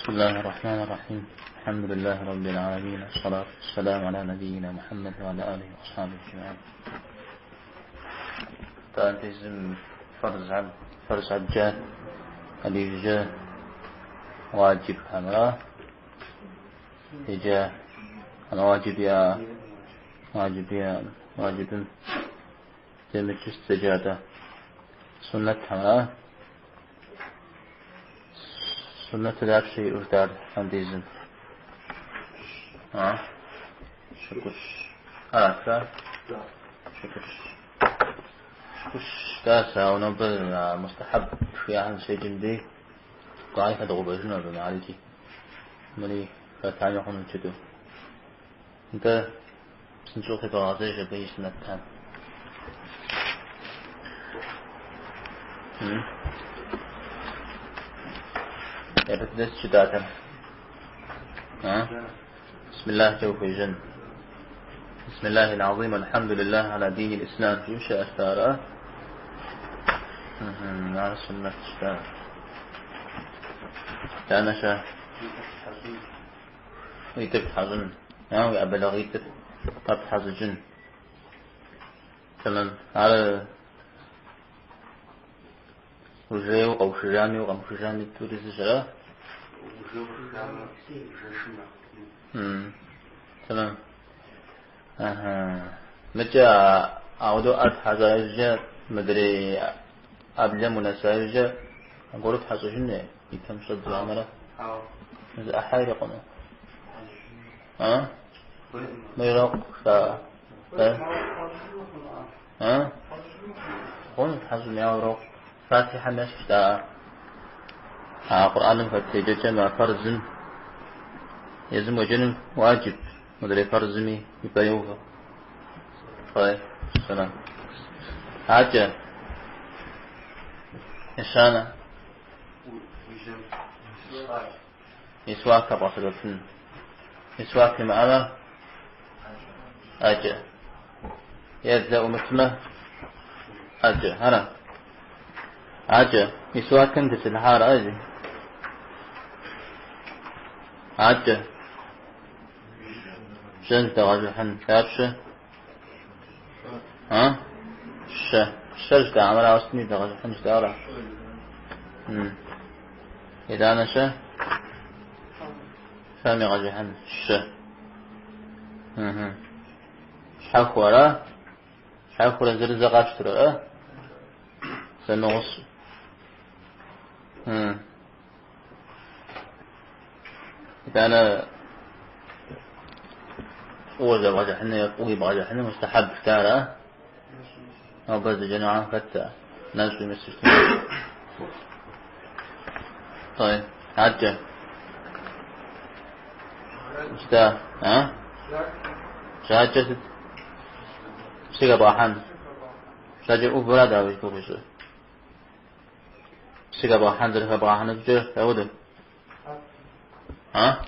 بسم الله الرحمن الرحيم الحمد لله رب العالمين والصلاة والسلام على نبينا محمد وعلى آله وأصحابه أجمعين. Андезым фарзхэм, фарзхэр дджа, абы иужькӏэ уаджибхэмрэ иджы уаджиб я уаджиб я уаджибым темыкӏыу зэджа суннэтхэмрэ суннэтыр дапщэ иӏэу жытӏар андезым? А? Пщыкӏущ. Арат, пщыкӏущ. Пщыкӏущ жытӏащ, ауэ нобэ мустахьэб жиӏахэм щеджэм дей кӏуаи хэдгъэувэжыну абы мыхьэрикӏи. Мыри хэтами хъуну жытӏэу. Нтӏэ, псынщӏэу къедгъэгъэзэж абы и суннэтхэм. Япэ дыдэ сыт жытӏатэр? بسم الله ухуежьэн. بسم الله العظيم الحمد لله على دين الإسلام жиӏэу щыӏэщ ара? Ар суннэт щыта. Итӏанэ щэ? Уи ӏитӏыр птхьэщӏын, уи ӏэбэлэгъитӏыр къэптхьэщӏыкӏын. Тэмэм. Ар ужейуэ укъэушыжами, укъэмыушыжами тӏури зыщ, ара? Тэмэм. Мыкӏэ ауэдэу ӏэр птхьэщӏа иужькӏэ, мыдрей ӏэблэм унэса иужькӏэ, аргуэру птхьэщӏыжын хуей, и пэм щӏэбдзэу хьэмэрэ? Зы ӏыхьэ ирикъуну? А? Мы ирокъу, жаӏэ. А? Хъуну птхьэщӏми, ауэ ирокъу. Фатихьэм ещхьщ жаӏэ. А Къурӏэным хэт еджэкӏэм а фарзым езым уеджэным уаджиб, мыдрей фарзми и пӏэ йоувэ. طيب, سلام. Акӏэ. Ещанэ. Мисуак къэбгъэсэбэпын. Мисуак уимыӏэмэ, ӏэкӏэ. Е дзэ ӏумытмэ, ӏэкӏэ. Ара? Акӏэ. Мисуакым тепсэлъыхьар ара? Акӏэ. Жьэн дэгъэжыхьын. Дапщэ? А? Щэ. Щэ жытӏа, хьэмэрэ ауэ сытми дэгъэжыхьын жытӏара? Итӏанэ щэ? Фэм игъэжыхьын. Щэ. Щхьэхуэ ара? Щхьэхуэрэ зырызэ къапщтэрэ, ара? Зэмыгъусэу. Итӏанэ фӏыуэ зэбгъэжыхьыну е фӏыуэ ибгъэжыхьыну мустахьэб жытӏа ара? Нобэ зэджэнухэм хэт нэщӏ имысу щытмэ. طيب, адэкӏэ. Жытӏа, а? Жьакӏэ сыт? Псы хэбгъэхьэн. Жьакӏэ ӏувыра дауэ зи гугъу ищӏыр? Псы хэбгъэхьэн зэрыхэбгъэхьэну щӏыкӏэр дауэдэ? А?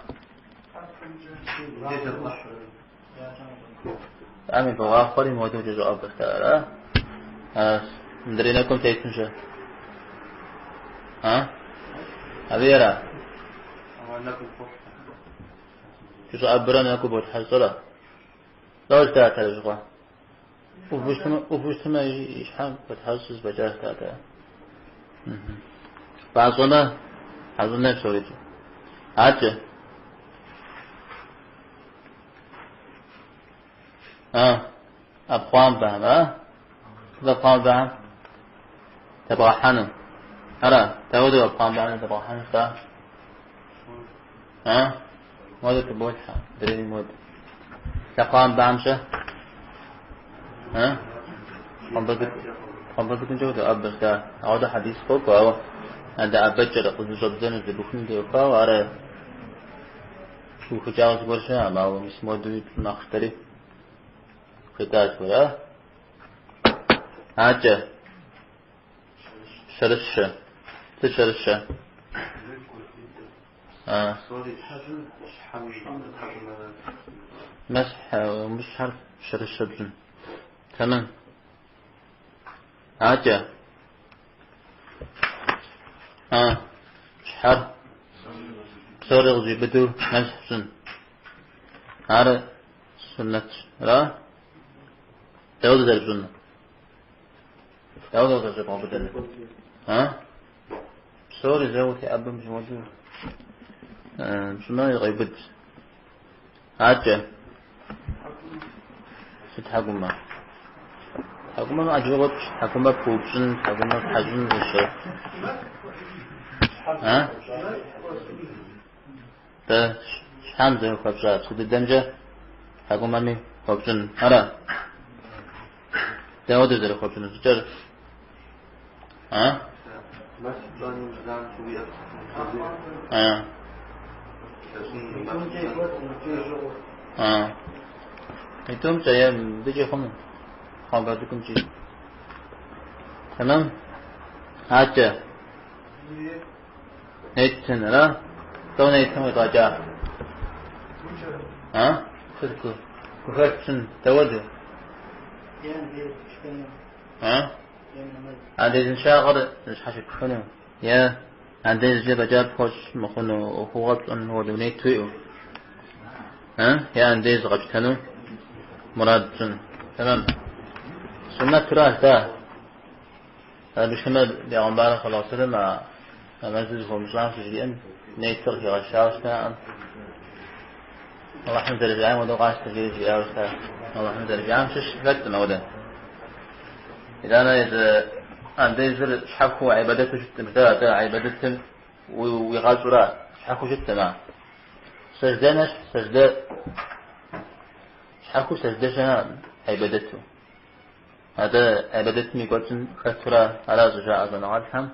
Ӏэм ибогъахъуэри мыуэдэу кӏэщӏоӏэбэ, ара? Мыдрей нэкӏум тетым щэ? А? Абы ера? Кӏэщӏэӏэбэрэ нэкӏур ботхьэщӏэрэ? Дауэ жытӏат ар щыгъуэ? ӏуву щытмэ, и щхьэм ботхьэщӏ зэфӏэкӏащ жытӏат. Пӏащӏэмэ, тхьэщӏын псорикӏ. Адэкӏэ. А, ӏэпхъуамбэхэм, а? Сыт ӏэпхъуамбэхэм? Тэбгъэхьэну. Ара, дауэдэу ӏэпхъуамбэхэм тэбгъэхьэну жытӏа? А? Модэ тыболъхьэ, дрейми модэ. Лъэхъуамбэхэм щэ? А? Пхъуампӏэ цӏыкӏумкӏэ удоӏэбэ жытӏа. Ауэдэ хьэдис къокӏуэ, ауэ а дэӏэбэкӏэр къызыщӏэбдзэну здэбухыным теухуауэ ар пыухыкӏауэ зыгуэр щыӏэкъым, ауэ мис модэуи пщӏы мэхъу жытӏэри жытӏащ зыгуэр, а? Адэкӏэ. Щэрыщэ. Сыт щэрыщэ? Мэсхь умыщӏ щхьэр щэрыщэ пщӏын. Тэмэм. Адэкӏэ. А, щхьэр. Псори къызэщӏиубыдэу мэсхь пщӏын. Ар суннэтщ. Ара? Дауэ зэрыпщӏынур? Дауэ къызэщӏэбгъэубыдэнур? А? Псори зэуэ теӏэбэм хуэдэу пщӏымэ къеубыд. Акӏэ. Сыт тхьэкӏумэ? Тхьэкӏумэм ӏэджэ къокӏ. Тхьэкӏумэ пыупщӏын, тхьэкӏумэ пхьэщӏын зыщэ. А? Дэ щхьэм зэрыхуэпщӏа псы дыдэмкӏэ тхьэкӏумэми хуэпщӏын. Ара? Дауэ зэрыхуэпщӏыну щӏыкӏэр? А? А. А. Итӏумкӏэ е мыбыкӏи хъуну, пхъуамбэ цӏыкӏумкӏи. Тэмэм? Акӏэ. Нетын, ара? Тӏэу нетым къикӏа? А? Сыт гухэлъ пщӏын? Дауэду? А? Андезыншагъэр зыщхьэщыпхыну е андезкӏэ фӏэкӏа пхуэщӏ мыхъуну ӏуэхугъуэ пщӏэн хуэдэу нет уиӏэу. А? Е андез къэпщтэну мурад пщӏын. Тэмэм. Суннэтыращ, да. Абы бегъымбарым صلى الله عليه وسلم а нэмэзыр зыхуэмыщӏам щыжриӏэм нетыр къыхигъэщауэ щытакъым. Аллахьым зэрыжиӏам хуэдэу къащтэ жери жиӏауэ щыта. Аллахьым зэрыжиӏам щыщ хэткъым ауэдэ. Итӏанэ езы андезыр щхьэхуэу гьибадэту щыткъым, жытӏа, атӏэ гьибадэтым уигъэщӏура, щхьэхуэу щыткъым ар. Сэждэ нэщхь, сэждэ щхьэхуэу сэждэ щыӏэкъым гьибадэту. Атӏэ гьибадэтым и кӏуэцӏым хэтурэ ара щӏыжаӏэ щӏэныгъэлӏхэм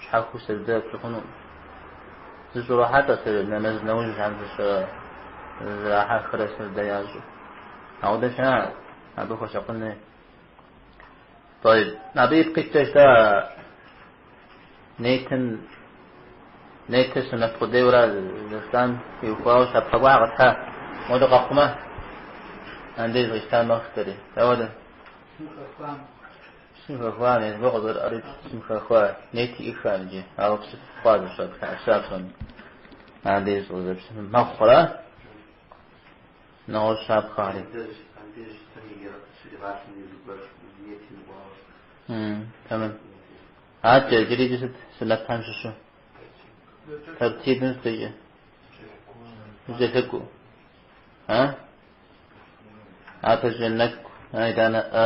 щхьэхуэу сэждэ пщӏы хъунукъым. Зыщӏрохьэлӏэ сэ нэмэз нэужьхэм зрахьэхрэ сэждэ ящӏу. Ауэдэ щыӏэ, абы хуэсакъын хуей. Тӏэйб, абы ипкъ иткӏэ жытӏа нетым нетыр суннэт къудейуэра зэрыжытӏам теухуауэ щапхъэ гуэр къэтхьа. Модэ къэхъумэ, андез къищта мэхъу жытӏэри. Дауэдэ? Псым хэхуам. Псым хэхуам, езбы къызэрыӏэрыкӏ псым хэхуа, нет иӏыххам иджы, ауэ псыф хъуа зыщӏэплъа псоми. Андез къызэпсым мэхъурэ? Нэгъуэщӏ щапхъэхэри. Андез щтэн щригъалъэм и зыгуэр нет имыӏуауэ. Тэмэм. Адэкӏэ иджыри иджы сыт суннэтхэм щыщу? Тэртибым сыт иджы? Зэкӏэлъыкӏуэу. А? Япэщӏыкӏэ нэкӏу, итӏанэ ӏэ,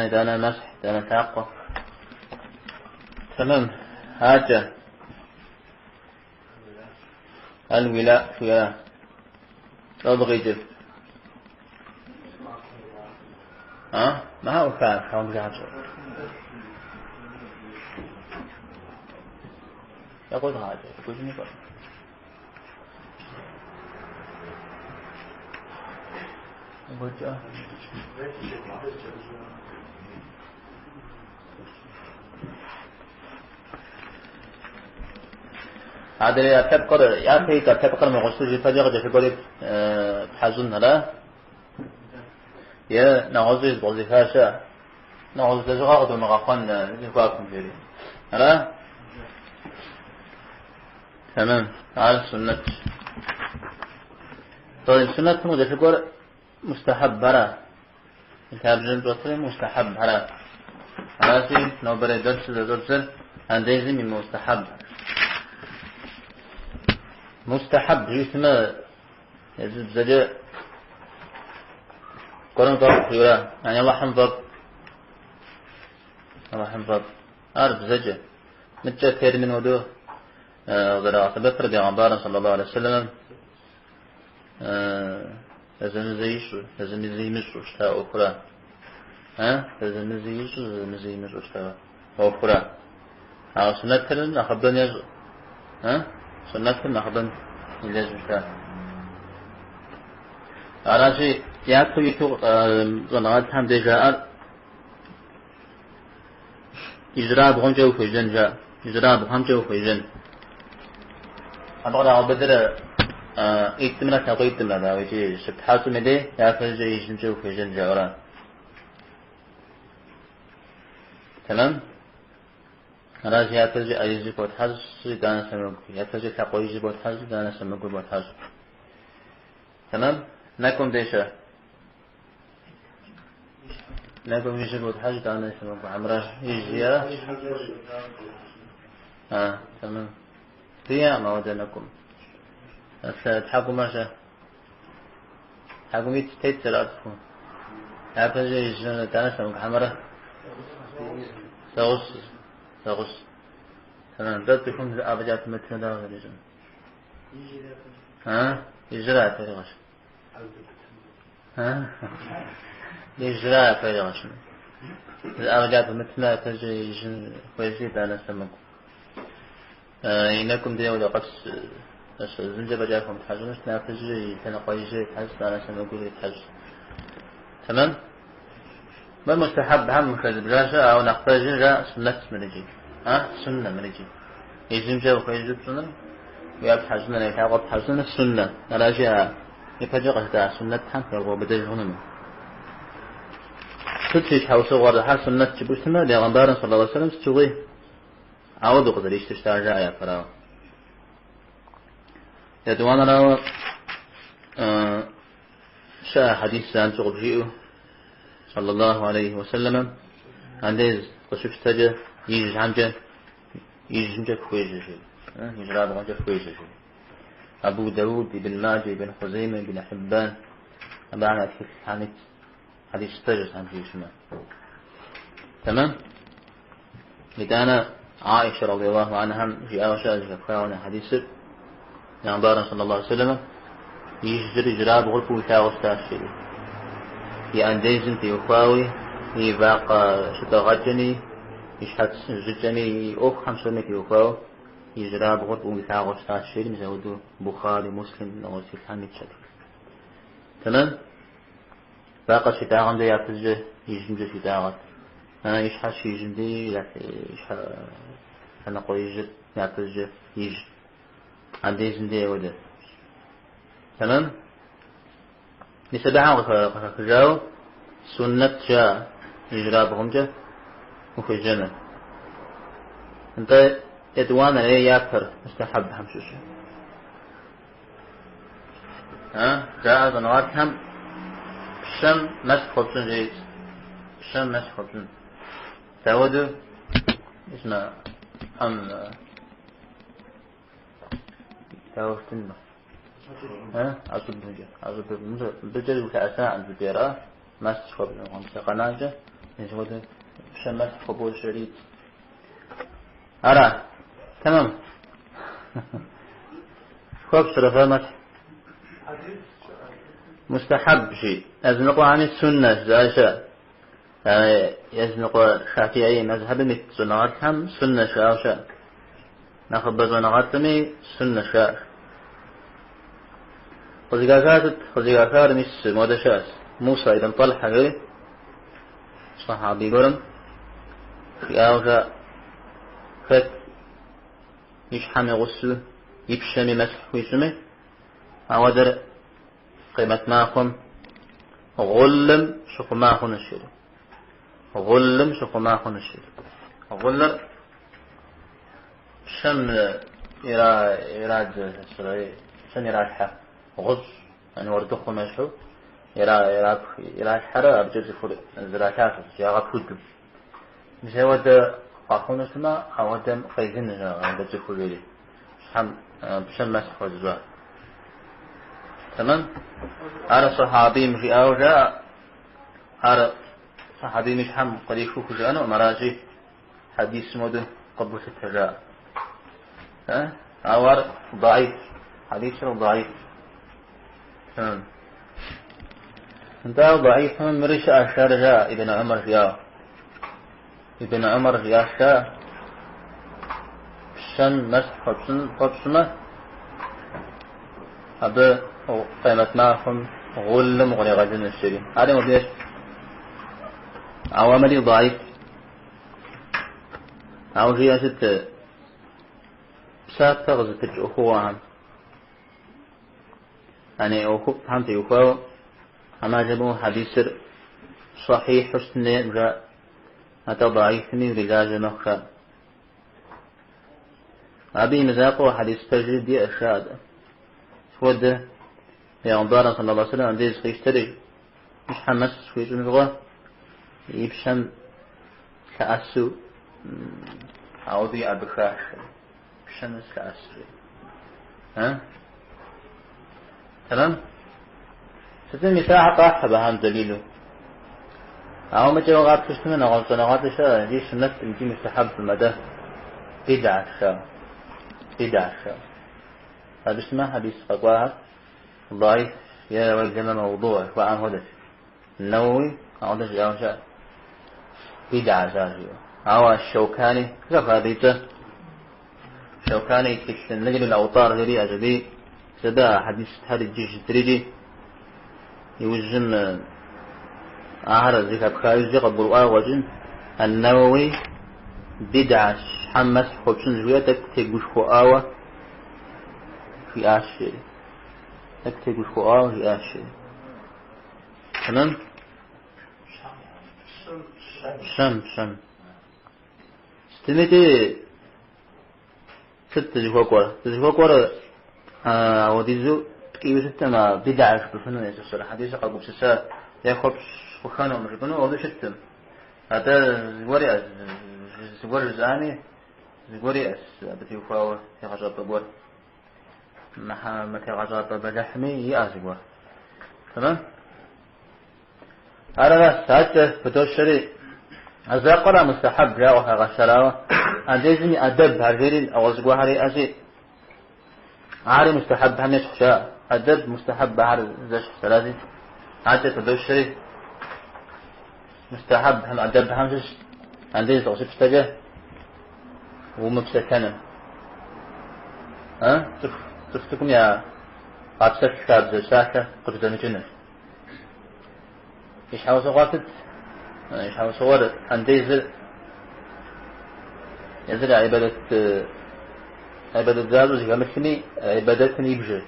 итӏанэ мэсхь, итӏанэ лъакъуэ. Тэмэм. Адэкӏэ. Аль-уила жиӏа. Лӏо абы къикӏыр? А? Мыхьэ ӏуха, хьэуам жаӏэ. Якъуэт гъакӏэ, гужьми кӏуэ. Гукӏэ. Адрей ӏэпкълъэпкъыр, япэ ит ӏэпкълъэпкъыр мыгъусыж ипэкӏэ къыкӏэлъыкӏуэри тхьэщӏын, ара? Е нэгъуэщӏи зыбгъэзэха щыӏэ? Нэгъуэщӏ лэжьыгъэ къыдумыгъэхъуэн зэхуакум жери. Ара? Тэмэм, ар суннэтщ. Тӏэйб, суннэтым къыкӏэлъыкӏуэр мустахьэб ара? Лъабжьэм щӏэтри мустахьэб ара? Аращи, нобэрей дэрсыр зэщӏэдзэр андезым и мустахьэб. Мустахьэб жиӏэмэ, езы бзэкӏэ гуэрым фӏэфӏ жиӏэра? Яни Аллахьым фӏэфӏ. Аллахьым фӏэфӏ. Ар бзэкӏэ. Мыткӏэ термин хуэдэу къызэрагъэсэбэпыр бегъымбарым صلى الله عليه وسلم зэзэмызэ ищӏу, зэзэмызэ имыщӏу щыта ӏуэхура? Зэзэмызэ ищӏу, зэзэмызэ имыщӏу щыта ӏуэхура? Ауэ суннэтыр нэхъыбэм ещӏ. Суннэтыр нэхъыбэм илэжьу щыта. Аращи, япэу иту щӏэныгъэлӏхэм деж жаӏэр ижьырабгъумкӏэ ухуежьэн жаӏэ, ижьырабгъухэмкӏэ ухуежьэн. Абы кърагъэубыдыр ӏитӏымрэ лъакъуитӏымрэ, дауэ икӏи щыптхьэщӏым и дей япэщӏыкӏэ ижьымкӏэ ухуежьэн жаӏэра. Тэмэм? Аращ япэщӏыкӏэ ӏэ ижьыр ботхьэщӏ, итӏанэ сэмэгу. Япэщӏыкӏэ лъакъуэ ижьыр ботхьэщӏ, итӏанэ сэмэгур ботхьэщӏ. Тэмэм? Нэкӏум дей щэ? Нэкӏум ижьыр ботхьэщӏ, итӏанэ сэмэгу. Хьэмэрэ ижь е? А, тэмэм. Диӏэкъым ауэдэ нэкӏум. Тхьэкӏумэр щэ? Тхьэкӏумитӏ тет зэра цӏыхум. Япэщӏыкӏэ ижьыр, итӏанэ сэмэгу хьэмэрэ? Зэгъусэ, зэгъусэ. Тэмэм. Дэ цӏыхум зы ӏэ фӏэкӏа пымытмэ дауэ зэрищӏын? А? Ижьыра япэ иригъэщ. А? Ижьыра япэ иригъэщын. Зы ӏэ фӏэкӏа пымытмэ япэщӏыкӏэ ижьым хуежьи, итӏанэ сэмэгу. И нэкӏум дей ауэдэ къэс зымкӏэ фӏэкӏа хуэмытхьэщӏыну щытмэ, япэщӏыкӏэ и лъэныкъуэ ижьыр етхьэщӏ, итӏанэ сэмэгур етхьэщӏ. Тэмэм? Мыр мустахьэбхэм хэзыбжа щыӏэ, ауэ нэхъ пэжыр жаӏэ суннэт мыр икӏи. А, суннэ мыр икӏи. Ижьымкӏэ ухуежьэу пщӏыныр, уи ӏэ птхьэщӏыныр, уи лъакъуэ птхьэщӏыныр суннэ. Аращи, а ипэкӏэ къыжытӏа суннэтхэм хебгъэубыдэж хъунумэ. Сыт и щхьэусыгъуэр щхьэ суннэт жыпӏэу щытмэ, Бегъымбарым саллаллаху алейхи ва сэллэм сыт щыгъуи ауэдэу къызэрищтэу щыта жаӏэ япэрауэ. Етӏуанэрауэ, щыӏэ хьэдис занщӏэу къыбжиӏэу, саллаллаху алейхи ва сэллэмэм, андез къыщыпщтэкӏэ ижьхэмкӏэ, ижьымкӏэ фхуежьэ жери, ижьрабгъумкӏэ фхуежьэ жери. Абу Дауд, Ибн Маджэ, Ибн Хъузеймэ, Ибн Хьиббан, абыхэм я тхылъхэм ит хьэдис пэжщ абы жиӏэу. Тэмэм? Итӏанэ Аишэ радиаллаху анхьам жиӏауэ щыӏэ зэхэпхауэ на хьэдисыр, Бегъымбарым саллаллаху алейхи ва сэллэмэ ижьыр ижьрабгъур фӏыуэ илъагъуу щытащ жери. И андезым теухуауи, и вакъэ щытӏэгъэкӏэми, и щхьэц жьыкӏэми, и ӏуэхухэм псоми теухуауэ ижьрабгъур фӏыуэ илъагъуу щытащ жери, мис ауэдэу Бухъари, Муслим, нэгъуэщӏ тхылъхэм итщ а тхылъ. Тэмэм? Вакъэ щитӏагъэм де япэщӏыкӏэ ижьымкӏэ щитӏагъэт. И щхьэ щижьым де и щхьэ лъэныкъуэ ижьыр япэщӏыкӏэ ижь. Андезым де ауэдэ. Тэмэм? Мис абыхэм къыхэхыжауэ суннэт жаӏэ ижьрабгъумкӏэ ухуежьэныр. Нтӏэ етӏуанэр е япэр мустахьэбхэм щыщу. Жаӏэ щӏэныгъэлӏхэм пщэм мэсхь хуэпщӏын жери. Пщэм мэсхь хуэпщӏын. Дауэдэу мис мы ӏэм дауэ щытын? ӏэщӏыбымкӏэ. ӏэщӏыбым. Мыбыкӏэ улъэӏэсаӏым зыгуэр, мэсхь хуэпщӏын хъун. Псэ къэнакӏэ мис апхуэдэу пщэм мэсхь хуэбощӏ жери. Ара? Тэмэм. Хуэпщӏрэ фэ мэсхь? Мустахьэб жи. Языныкъуэхэми суннэ жызыӏэ щыӏэ. Языныкъуэ Шафиӏи мэзхьэбым ит щӏэныгъэлӏхэм суннэ жаӏэу щыӏэ. Нэхъыбэ щӏэныгъэлӏми суннэ жаӏэ. Къызыхахар сыт? Къызыхахар мис модэ щыӏэщ. Муса ибн Тӏэлхьэ жери сахьаби гуэрым жиӏауэ жаӏэ. Хэт и щхьэм и гъусэу и пщэми мэсхь хуищӏми, ауэдэр къемэт махуэм гъулым щыхъума хъунущ, жери. Гъулым щыхъума хъунущ, жери. Гъулыр пщэм ирадзэ, пщэм иралъхьэ гъущӏ, яни уэрдыхъум ещхьу иралъхьэрэ абыкӏэ цӏыхур зэралъафэщ, ягъэпуду. Мис ауэдэ къэхъуну щытмэ, ауэдэм къелынущ ауэдэ цӏыхур жери. Щхьэм пщэм мэсхь хуэзыщӏа. Тэмэм? Ар сахьабийм жиӏауэ жаӏэ. Ар сахьабийм и щхьэм кърихыу хужыӏэнукъым, аращи, хьэдисым хуэдэу къыболъытэ жаӏэ. Ауэ ар даиф, хьэдисыр даиф. Тэмэм. Нтӏэ, даифым мыри щыӏэщ, ар жаӏэ, Ибн Умар жиӏауэ. Ибн Умар жиӏащ жаӏэ, пщэм мэсхь хуэпщӏын хуэпщӏмэ, абы къемэт махуэм гъулым укъригъэлынущ жери. Ари мыбы ещхьщ. Ауэ мыри даиф. Ауэ жиӏэр сыт псапэ къызыпыкӏ ӏуэхугъуэхэм? Яни ӏуэхуфӏхэм теухуауэ ӏэмал имыӏэу хьэдисыр сахьихьу щытын хуейкъым жаӏэ, атӏэ даифми урилажьэ мэхъу жаӏэ. Абы и мызакъуэу хьэдис пэжри диӏэщ, жаӏэ. Схуэдэ Пейгъэмбарым сэллаллаху алейхи вассалам андез къищтэри, и щхьэм мэсхь щыхуищӏым щыгъуэ и пщэм лъэӏэсу ауэдэу еӏэбыхащ. Пщэм нэс лъэӏэсу. Тэмэм? Сытым мис ахэр къахь абыхэм дэлилу. Ауэ мыкӏэ къапщтэу щытмэ, нэгъуэщӏ щӏэныгъэлӏи щыӏэ, икӏи суннэткъым, икӏи мустахьэбкъым, атӏэ бидгьэщ жаӏэу. Бидгьэщ жаӏэу. Абы щытмэ, хьэдис къэкӏуахэр даиф е уеблэмэ мэудугь жыхуаӏэм хуэдэщ. Нэуэуи ауэдэ жиӏауэ щыӏэ. Бидгьэщ ар жиӏэу. Ауэ Шэукани, зэхэфха абы и цӏэ? Шэукани и тхылъ Нейлул Аутар жери иӏэщ абы, мис абы а хьэдисхэр иджыжу щытри, иужьым ахэр зэхэпха иужькӏэ къыбгурыӏуа къыщӏэкӏын, Ан-Нэуэуи бидгьэщ щхьэм мэсхь хуэпщӏын жыхуиӏэр тӏэкӏу тегушхуэӏауэ жиӏащ жери. Тӏэкӏу тегушхуэӏауэ жиӏащ жери. Тэмэм? Пщэм, пщэм. Сытмикӏи сыт дызыхуэкӏуэр? Дызыхуэкӏуэр ауэдизу ткӏийуэ щыткъым, а бидгьэ жыпӏэфыну е хьэдисыр къэгупсыса е хуэпщӏ хъухэнукъым жыпӏэну ауэдэу щыткъым. Атӏэ зыгуэр иӏэщ, зыгуэр жызыӏами, зыгуэр иӏэщ абы теухуауэ тегъэщӏапӏэ гуэр. Мытегъэщӏапӏэ бэлыхьми иӏэ зыгуэр. Тэмэм? Аращ, адэкӏэ пыдощэри, а закъуэра мустахьэб жаӏэу хагъэщарауэ, андезым и ӏэдэб ар жери нэгъуэщӏ зыгуэрхэр иӏэщи, ари мустахьэбхэм ещхь жаӏэ. ӏэдэб, мустахьэб ахэр зэщхьщ, аращи, адэкӏэ пыдощэри, мустахьэбхэм, ӏэдэбхэм щыщ андез къыщыпщтэкӏэ умыпсэлъэну. Цӏыху, цӏыху цӏыкӏум я къапсэлъ хабзэ псалъэ къыжьэдэмыкӏыныр. И щхьэусыгъуэр сыт? И щхьэусыгъуэр андезыр езыр гьибадэт гьибадэт защӏэу зыхэмылъми, гьибадэтым ибжыр.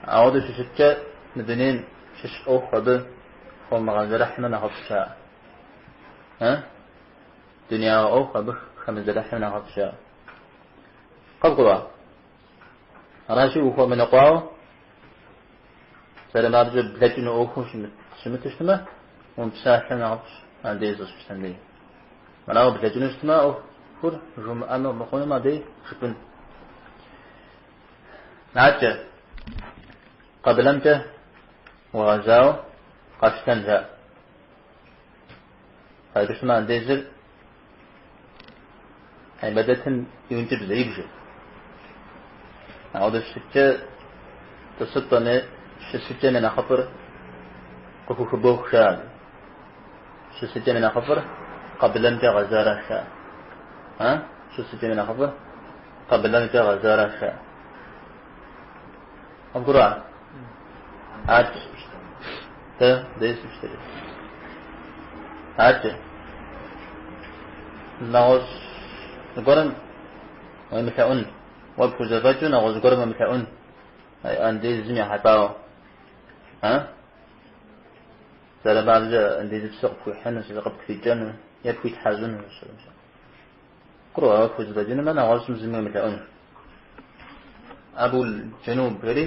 Ауэдэу щыщыткӏэ мы дунейм щыщ ӏуэху абы хомыгъэзэрыхьмэ нэхъыфӏщ жаӏэ. Дунеягъэ ӏуэху абы хэмызэрыхьмэ нэхъыфӏщ жаӏэ. Къыбгурыӏуа? Аращи, ухуэмыныкъуауэ зэрымабзэ блэкӏыну ӏуэхуу щымыту щытмэ, умыпсалъэ нэхъыфӏщ андез къыщыпщтэм дей. Арауэ блэкӏыну щытмэ, ӏуэхур жумыӏэну мыхъунумэ, абдей жыпӏэн. Адэкӏэ, къэблэмкӏэ угъэзауэ къэпщтэн жаӏэ. Абы щытмэ, андезыр гьибадэтым и ӏункӏыбзэ ибжыр. Ауэдэу щыткӏэ тӏысыпӏэми щысыкӏэми нэхъыфӏыр къыхухыбох жаӏэ. Щысыкӏэми нэхъыфӏыр къэблэмкӏэ гъэзаращ жаӏэ. А? Щысыкӏэми нэхъыфӏыр къэблэмкӏэ гъэзаращ жаӏэ. Къыбгурыӏуа? Адэкӏэ. Дэ андез щыпщтэкӏэ. Адэкӏэ. Нэгъуэщӏ зыгуэрым уемылъэӏун. Уэ пхузэфӏэкӏыу нэгъуэщӏ зыгуэрым уемылъэӏун. Андезым ехьэлӏауэ. А? Зэрымабзэ андезыпсы къыпхуихьыну, зы къыптрикӏэну е пхуитхьэщӏыну. Къурыӏуа, уэ пхузэфӏэкӏынумэ, нэгъуэщӏым зыми уемылъэӏун. Абул Джануб жери,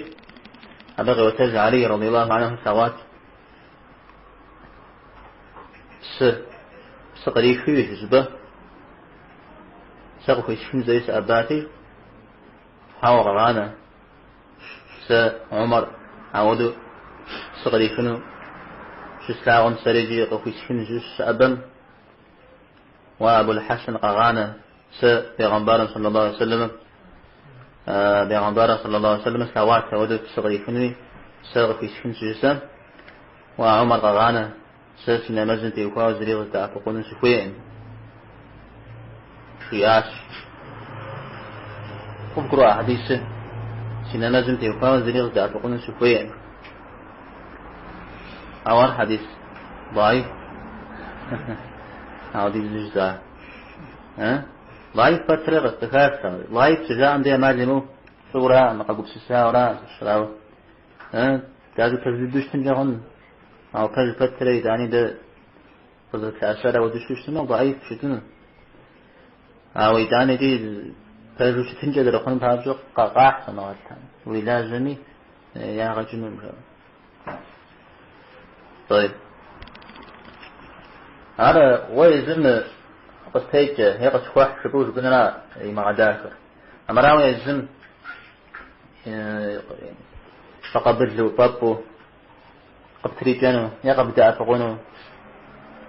абы къеӏуэтэж Алий радиаллаху анху слъэгъуат. Псы, псы кърихыу зыщӏыпӏэ сэ къыхуисхын зэи сыӏэбати, хьэуэ къэгъанэ. Сэ Умар ауэдэу псы кърихыну щыслъагъум сэри иджы къыхуисхын сыщыӏэбэм, Уа Абул Хьэсэн къэгъанэ, сэ Пейгъэмбарым саллаллаху алейхи вассалам Пейгъэмбарым саллаллаху алейхи вассалам слъэгъуат ауэдэу псы кърихынуи, сэ къыхуисхын щыжысӏэм, Уа Умар къэгъанэ, сэ си нэмэзым теухуауэ зыри къыздэӏэпыкъуну сыхуейкъым, жиӏащ. Къыбгурыӏуа хьэдисыр? Си нэмэзым теухуауэ зыри къыздэӏэпыкъуну сыхуейкъым. Ауэ ар хьэдис даиф. Апхуэдизу жысӏа. Даиф пэтрэ къыхах. Даиф щыжаӏэм дей ӏэмал имыӏэу пцӏыура, къэгупсысаура, щырауэ. Даже пэж дыдэу щытынкӏэ хъун. Ауэ пэж пэтрэ итӏани дэ къызэтлъэӏэсар ауэдэу щытмэ, даиф щытыну. Ауэ итӏанэкӏи Пэжу щытынкӏэ зэрыхъунум папщӏэ къахь щӏэныгъэлӏхэм. Урилажьэми ягъэ кӏынукъым жаӏэу. طيب. Ар уэ езым къыстекӏэ е къысхуэхь жыпӏэу жыпӏэнра имыгъэдахэр. Амырауэ езым фӏэкъабылу, фӏэфӏу къыптрикӏэну е къыбдэӏэпыкъуну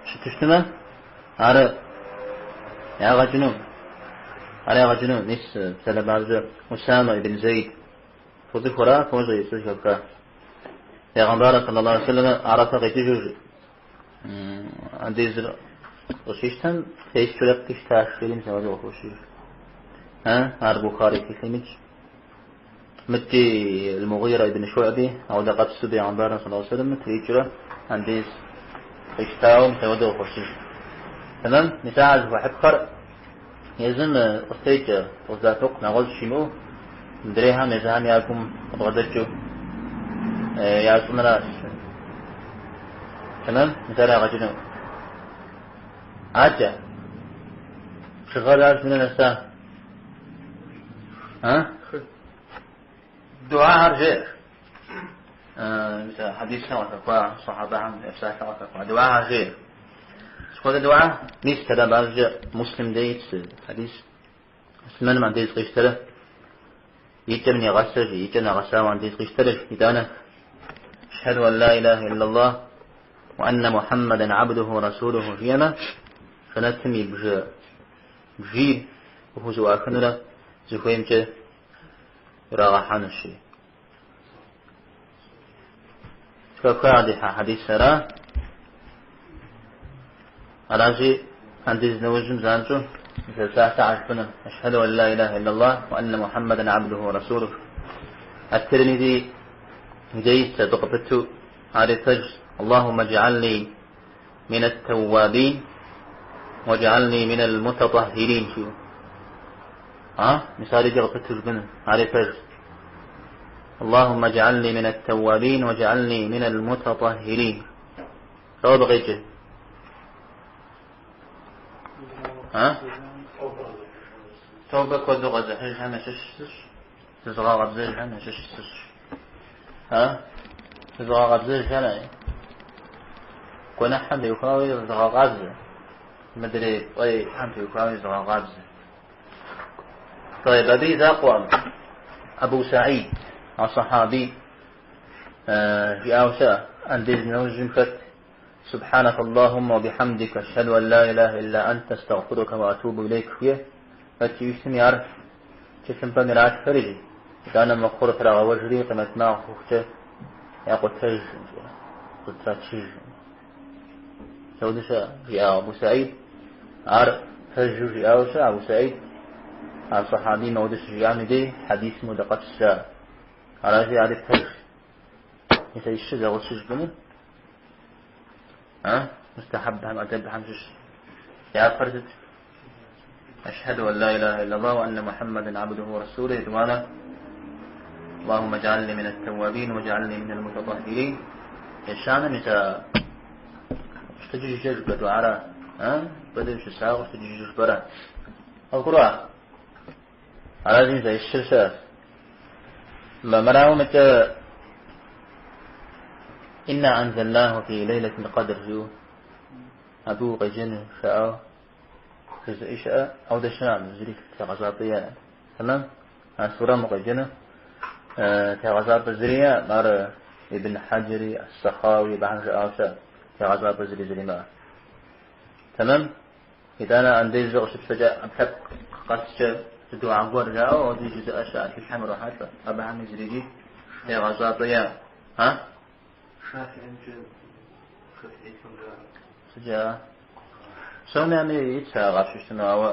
щыту щытмэ, ар ягъэ кӏыну. Ар ягъэ кӏыну. Мис псалъэм папщӏэ Усамэ ибн Зейд. Фоцӏыхура, фощӏэ и цӏэр зэхэфха. Пегъэмбарыр саллаллаху алейхи вассалам Арафэ къикӏыжу андезыр къыщищтэм тескӏэурэ къищтащ, жери мис апхуэдэу къыхощыж. Ар Бухари тхылъым итщ. Мыдкӏи Аль-Мугъира ибн Шуӏби, ауэдэ къэпсу Пегъэмбарыр саллаллаху алейхи вассалам трикӏэурэ андез къищтауэ мис апхуэдэу къыхощыж. Тэмэм, мис ар зыхуэхьыпхъэр езым къыстекӏэ, къыздэӏэпыкъу, нэгъуэщӏ щимыӏэу, мыдрейхэм езыхэм я гум къыбгъэдэкӏыу ящӏынращ. Тэмэм, мис ар ягъэ кӏыну. Адэкӏэ, бжыгъэр ар дэнэ нэса? А? Дуахэр жеӏэ. Мис а хьэдисхэм къыхэхуа, сахьабэхэм я псалъэ къыхэхуа дуахэр жеӏэ. Сыт хуэдэ дуа? Мис псалъэм папщӏэ Муслим дей итщ хьэдис. Муслъымэным андез къищтэрэ и кӏэм негъэсэ, и кӏэм нэгъэсауэ андез къищтэрэ, итӏанэ أشهد أن لا إله إلا الله وأن محمدا عبده ورسوله жиӏэмэ, жэнэтым и бжэ бжийр къыхузэӏуахынурэ зыхуеймкӏэ ирагъэхьэнущи. Зэхэфха ди хьэдис ара? Аращи, андез нэужьым занщӏэу псалъэ жыпӏэну. أشهد أن لا إله إلا الله وأن محمدا عبده ورسوله. Ат-Тирмизи дей итщ абы къыпыту ари пэжщ. اللهم اجعلني من التوابين واجعلني من المتطهرين жиӏэу. А? Мис ари къыпыту жыпӏэну, ари пэжщ. اللهم اجعلني من التوابين واجعلني من المتطهرين. Дауэ абы къикӏыр? А? Тобэ куэду къэзыхьыжхэм ящыщ сыщӏ, зызыгъэкъэбзэжхэм ящыщ сыщӏ. А? Зызыгъэкъэбзэжхэр гуэныхьхэм теухуауи зызыгъэкъабзэ, мыдрей фӏейхэм теухуауи зызыгъэкъабзэ. طيب, абы и закъуэкъым. Абу Саид, а сахаби, жиӏауэ щыӏэ, андез нэужьым хэт سبحانك اللهم وبحمدك أشهد أن لا إله إلا أنت أستغفرك وأتوب إليك жиӏэ. Хэт жиӏэщтми ар тхылъымпӏэм иратхэри, итӏанэ мыхъур трагъэуэжри къемэт махуэ хъухукӏэ якъутэж, къытрачыж. Апхуэдэу щыӏэ, жиӏа Абу Саид. Ар пэжу жиӏауэ щыӏэ Абу Саид. А сахабийм ауэдэу щыжиӏам и дей хьэдисым хуэдэ къэпс жаӏэ. Аращи, ари пэж. Мис а щыр зэгъусэу жыпӏэну? А? Мустахьэбхэм, ӏэдэбхэм щыщ. Япэр сыт? أشهد أن لا إله إلا الله وأن محمدا عبده ورسوله етӏуанэ اللهم اجعلني من التوابين واجعلني من المتطهرين ещанэ мис а къыщытэджыжкӏэ жыпӏэ дуара бэдэм щысауэ къыщытэджыжкӏэ жыпӏэрэ къывгурыӏуа? Аращи, мис а щыр щыӏэщ. Мырауэ мыкӏэ إنا أنزلناه في ليلة القدر жиӏэу абы укъеджэну жаӏэу жызыӏи щыӏэ, ауэдэ щыӏэкъым, зыри тегъэщӏапӏэ иӏэкъым. Тэмэм? А сурэм укъеджэну тегъэщӏапӏэ зыри иӏэкъым, ар Ибн Хьэджэри, Ас-Сахауи абыхэм жаӏауэ щыӏэ, тегъэщӏапӏэ зыри зэримыӏэр. Тэмэм? Итӏанэ андезыр къыщыпщтэкӏэ ӏэпкълъэпкъ къэскӏэ зы дуа гуэр жаӏэу ауэди жызыӏэ щыӏэ тхылъхэм урохьэлӏэ, абыхэми зырикӏи тегъэщӏапӏэ иӏэкъым. А? Шафиӏымкӏэ шафиӏитхэм жаӏэ. Сыт жаӏэ? Псоми ами итщ ар къапщыщтыну, ауэ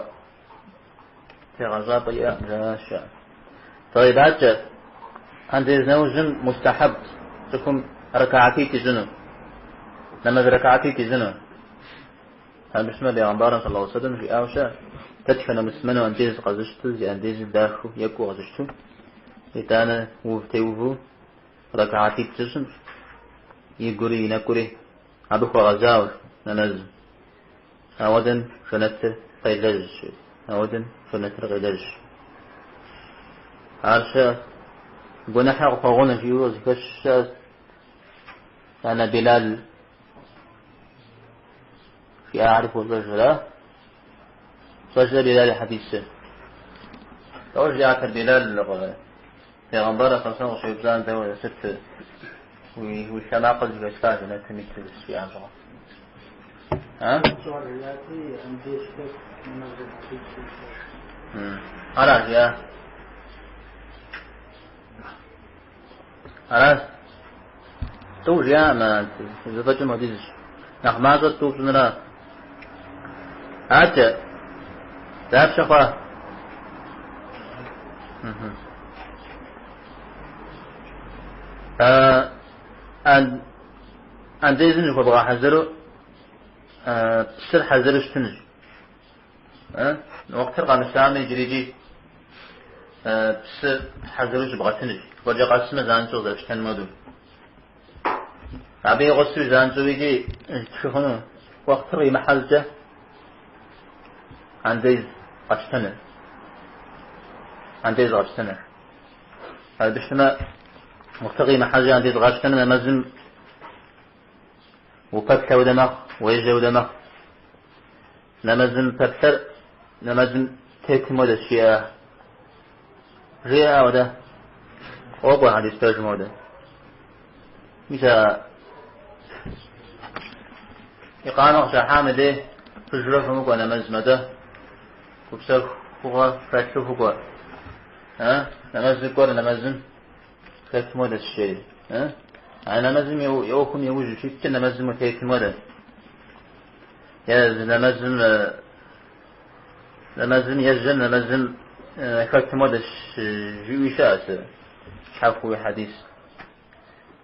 тегъэщӏапӏэ иӏэкъым жаӏэ щыӏэ. طيب, адэкӏэ андез нэужьым мустахьэб цӏыхум ракаатитӏ ищӏыну, нэмэз ракаатитӏ ищӏыну. Армыхъумэ Бегъымбарым صلى الله عليه وسلم жиӏауэ щыӏэ, дэтхэнэ муслъымэну андез къэзыщтэу, зи андезыр дахэу, екӏуу къэзыщтэу, итӏанэ ув теувэу ракаатитӏ зыщӏым, игури и нэкӏури абы хуэгъэзауэ нэмэзым. Ауэдэм жэнэтыр къелэжь, ауэдэм жэнэтыр къелэжь. Ар щэ гуэныхьыр къыхуэгъуну жиӏэу къызыхэщ щыӏэщ. Итӏанэ Билал жиӏахэри фощӏэжрэ? Фщӏэжрэ Билал и хьэдисыр? Дауэ жиӏатэр Билал пейгъэмбар сэллаллаху къыщеупщӏам дауэ сыт уи лъэ макъыр зэхэсха жэнэтым иту жиӏам щыгъуэ? А? Ара жиӏа? Аращ. Тӏу жиӏамэ, зэфӏэкӏым хуэдизщ. Нэхъ мащӏэр тӏу пщӏынра? Адэкӏэ, дапщэ хъуа? Андезым зыхуэбгъэхьэзыру псыр хьэзыру щытынущ. Уэхътыр къэмысамэ иджырикӏи псы хьэзыру щыбгъэтынущ. Зыгуэркӏэ къэсмэ занщӏэу къызэрыпщтэн хуэдэу. Абы и гъусэу занщӏэу икӏи тшы хъуну уэхътыр къимыхьэ щӏыкӏэ андез къэпщтэныр. Андез къэпщтэныр. Абы щытмэ, уэхътыр къимыхьэ щӏыкӏэ андез къапщтэныр нэмэзым упэплъэ хуэдэ мэхъу, уежьэ хуэдэ мэхъу. Нэмэзым пэплъэр нэмэзым тетым хуэдэщ, жиӏэ. Жиӏэ ауэдэ. Къокӏуэ хьэдис пэжым хуэдэ. Мис а икъамэ къыщахьам и дей фыжрэ фымыкӏуэ нэмэзым, атӏэ гупсэхугъуэ хэлъу фыкӏуэ. Нэмэзым кӏуэр нэмэзым хэтым хуэдэщ, жери. А нэмэзым и ӏуэхум иужь ущиткӏэ нэмэзым утетым хуэдэ. Е зы нэмэзым нэмэзым ежьэм нэмэзым хэтым хуэдэщ жиӏэуи щыӏэщ щхьэхуэуи хьэдис.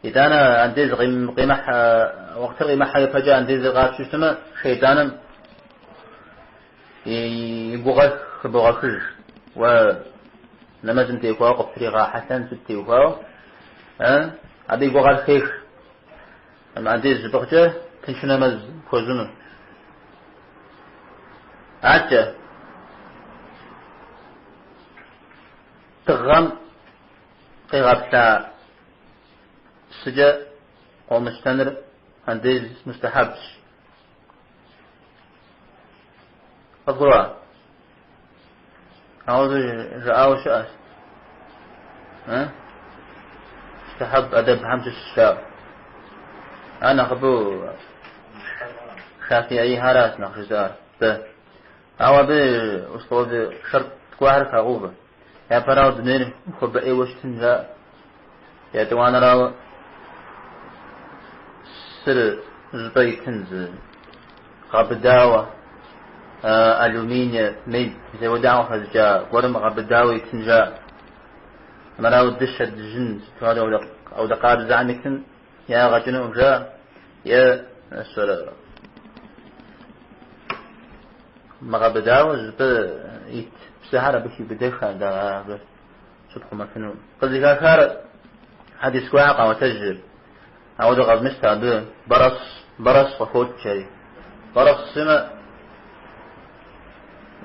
Итӏанэ андез къимыхьэ, уэхътыр къимыхьэ ипэкӏэ андезыр къапщтэу щытмэ, шейтӏаным и гугъэр хыбогъэхыж. Уэ нэмэзым теухуауэ къыптригъэхьэлъэн сыт теухуауэ, абы и гугъэр хех. Андез щыпӏыгъкӏэ тыншу нэмэз пхуэщӏыну. Адэкӏэ дыгъэм къигъэплъа псыкӏэ къомыщтэныр андез мустахьэбщ. Къыбгурыӏуа? Ауэ жаӏауэ щыӏэщ. Мустахьэб ӏэдэбхэм щыщ жаӏэу. Ар нэхъыбэу шафиӏихэращ нэхъ жызыӏэр. Дэ. Ауэ абы условие шэрт гуэрхэр хагъэувэ. Япэрауэ дунейр хуабэ ӏейуэ щытын жаӏэ. Етӏуанэрауэ псыр зыщӏыпӏэ итын зы гъэбыдауэ, алюминий, медь, мис апхуэдэхэм къыхэщӏыкӏа гуэрым гъэбыдауэ итын жаӏэ. Армырауэ дыщэ, дыжьын, сыт хуэдэ ауэдэ къабзэхэм итын ягъэ кӏынукъым жаӏэ. Е сщӏэрэ мыгъэбыдауэ зыщӏыпӏэ ит псыхэр абы хиубыдэхха абы щыпхъумэфыну. Къызыхахар хьэдис гуэрхэр къаӏуэтэжыр. Ауэдэ къэвмыщтэ абы бэрас, бэрас къыхокӏ жери. Бэрас жысӏэмэ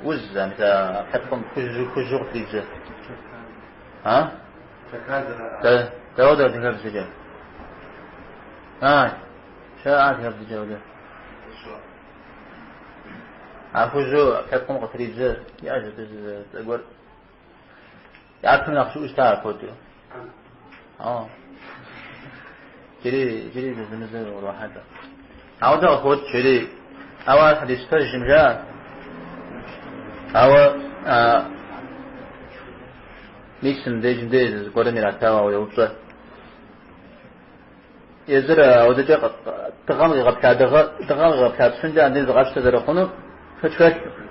уз, мис а лъэпкъым хужьу, хужьу къытридзэ. А? Дауэдэ адыгэбзэкӏэ? А, щыӏэ адыгэбзэкӏэ ауэдэ? А хужьу лъэпкъым къытридзэ иӏэщ абы зы цӏэ гуэр. Япэм нэхъ щыӏэу щыта апхуэдэу. Иджыри, иджыри зэзэмызэ урохьэлӏэ. Ауэдэ къыхокӏ жери, ауэ ар хьэдис пэжкъым жаӏэ. Ауэ мис мыбдежым деж зыгуэрым иратауэ ауэдэ упщӏэ. Езыр ауэдэкӏэ дыгъэм къигъэплъа дыгъэ, дыгъэм къигъэплъа псымкӏэ андез къапщтэ зэрыхъуну шэч хэлъкъым.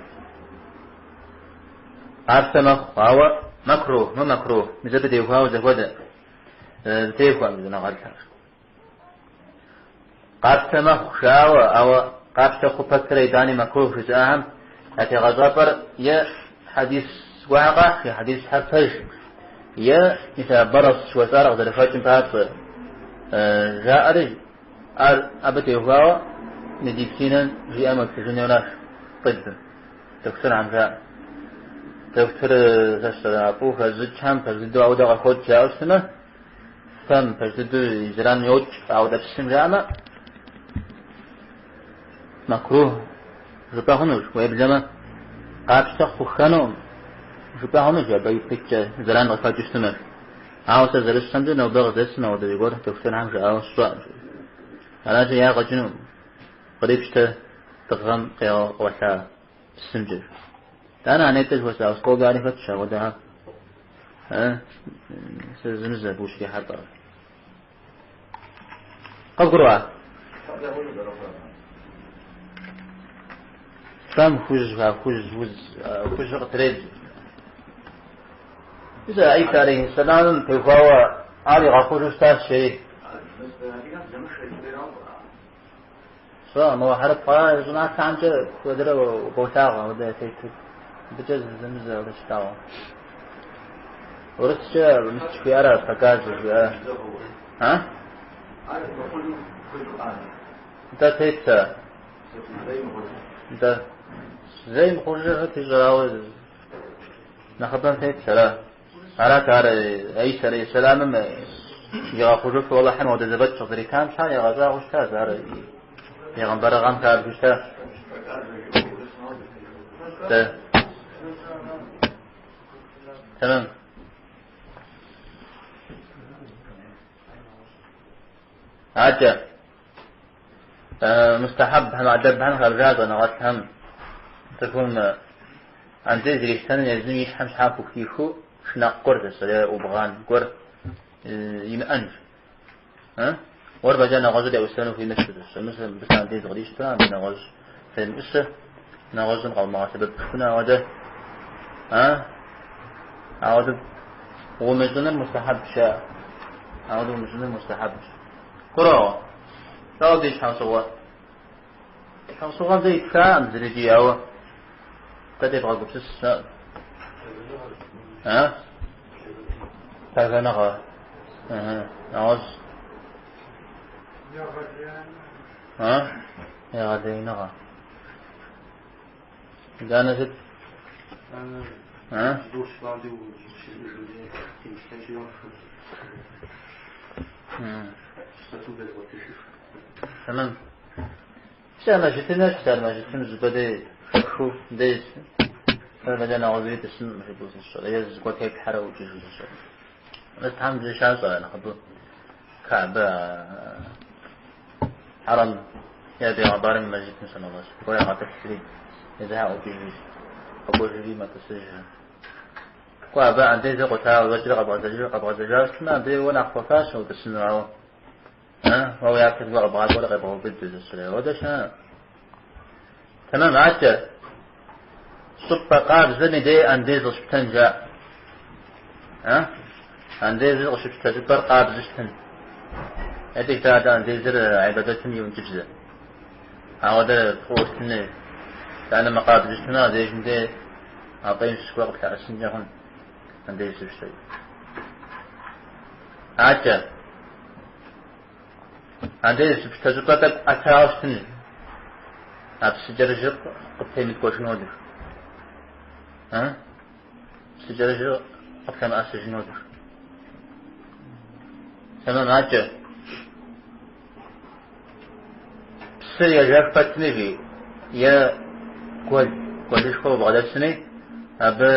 Къапщтэ мэхъу, ауэ мэкрух, мы мэкрух, мис абы теухуауэ зэхуэдэ зэтехуэкъым щӏэныгъэлӏхэр. Къапщтэ мэхъу жаӏауэ, ауэ къапщтэ хъу пэтрэ итӏани мэкрух жызыӏахэм я тегъэщӏапӏэр е хьэдис гуэрхэр къахь, е хьэдисхэр пэжкъым, е мис а бэрас жыхуэсӏар къызэрыхэкӏым папщӏэ жаӏэри, ар абы теухуауэ медицинэм жиӏэм уеплъыжын хуейуэ аращ, тӏыбым. Дохутырхэм жаӏэ. Дохутыр фӏыуэ хэзыщӏыкӏхэм пэж дыдэу ауэдэ къыхокӏ жаӏэу щытмэ, фэм пэж дыдэу и зэран йокӏ ауэдэ псым жаӏэмэ, мэкрух жыпӏэ хъунущ, уеблэмэ къапщтэ хъухэнукъым жыпӏэ хъунущ абы ипкъ иткӏэ зэран къыхэкӏыу щытмэ. Ауэ сэ зэрысщӏэмкӏэ нобэ къыздэсым ауэдэ зыгуэр дохутырхэм жаӏауэ сщӏэкъым. Аращи, ягъэ кӏынукъым кърипщтэ дыгъэм къигъэкъуэлъа псымкӏэ. Итӏанэ а нетӏэ жыхуэсӏа условиери хэтщ апхуэдэхэр. Сэ зэзэмызэ абы ущрихьэлӏэр. Къывгурыӏуа? Фэм хужь, хужь, уз, хужьыр къытредз. Мис а Иса алейхи сэламым теухуауэ ар игъэхъужу щытащ жери. Сщӏэкъым, ауэ хьэрып щӏыналъэхэмкӏэ куэдрэ болъагъу апхуэдэ тету. Абыкӏэ зэзэмызэ апхуэдэ щылъагъу. Урыскӏэ мис жыхуиӏэр проказа жыхуиӏэр. А? Нтӏэ тет. Нтӏэ. Зэи мыхъужыр хэт ищӏэрэ, ауэ нэхъыбэм тетщ, ара. Арат ар Иса алейхи сэламым игъэхъужыфу Алыхьым ауэдэ зэфӏэкӏ къызэритам щхьа ягъэщӏагъуэу щытащ, ар пегъымбарыгъэм хабжэу щытащ. Дэ. Тэмэм. Адэкӏэ. Мустахьэбхэм, адэбхэм хабжа щӏэныгъэлӏхэм цӏыхум андез ирищтэным езым и щхьэм щхьа хухихыу шынакъ гуэр зэщӏэр е ӏубгъан гуэр имыӏэнщ. Уэр фӏэкӏа нэгъуэщӏыр еӏусэну хуимыту зэщӏэр. Мис мыбы сэ андез кърищтэ, абы нэгъуэщӏ фемыӏусэ, нэгъуэщӏым къэвмыгъэсэбэп ауэдэ. Ауэдэ умыщӏыныр мустахьэбщ. Ауэдэ умыщӏыныр мустахьэбщ. Гурыӏуэгъуэ. Дауэ абы и щхьэусыгъуэр? Щхьэусыгъуэр дэ итхакъым зырикӏи, ауэ дэ девгъэгупсыс щыӏэкъым. А? Пагэныгъэ. Ыхьы. Нэгъуэщӏ. А? Егъэлеиныгъэ. Итӏанэ сыт? А? Тэмэм. Сэ мэжджытым ещхьщ ар мэжджытым зыщӏыпӏэ дей хэпхыу дей сэ фӏэкӏа нэгъуэщӏри тӏысынкъым жыпӏэу зыщӏэр, е зыгуэр теплъхьэрэ укӏыжу зыщӏэр. Мэжджытхэм зы щащӏэ нэхъыбэу Каабэ Хьэрэм е бегъымбарым и мэжджытым сыногъэс. Зыгуэр ягъэтӏылъри, езыхэр ӏукӏыжри, къэкӏуэжри мэтӏысыжхэр. Кӏуэ, абы андезыр къутауэ къыщӏэкӏрэ къэбгъэзэжрэ къэбгъэзэжауэ щытмэ, абы уэ нэхъ хуэфащэ утӏысыну, ауэ уэ уи япэ зыгуэр къэбгъакӏуэрэ къебгъэубыду зыщӏрей. Ауэдэ щыӏэ. Тэмэм, адэкӏэ щӏыпӏэ къабзэм и дей андез къыщыптэн жаӏэ. Андезыр къыщыпщтэ щӏыпӏэр къабзэу щытын. Етӏи адэ андезыр гьибадэтым и ӏункӏыбзэ. Ауэдэ фӏыуэ щытын, итӏанэ мыкъабзэу щытмэ, абдежым дей а фӏейм щыщ гуэр къыплъэӏэсынкӏэ хъун андез щыпщтэкӏэ. Адэкӏэ. Андез щыпщтэ щӏыпӏэр тӏэкӏу ӏэтауэ щытын. А псыкӏэрыжыр къыптемыткӏуэжын хуэдэу. Псыкӏэрыжыр къыплъэмыӏэсыжын хуэдэу. Тэмэм, адэкӏэ. Псыр ежэх пэтми, жи, е гуэл, гуэлышхуэ убгъэдэсми, абы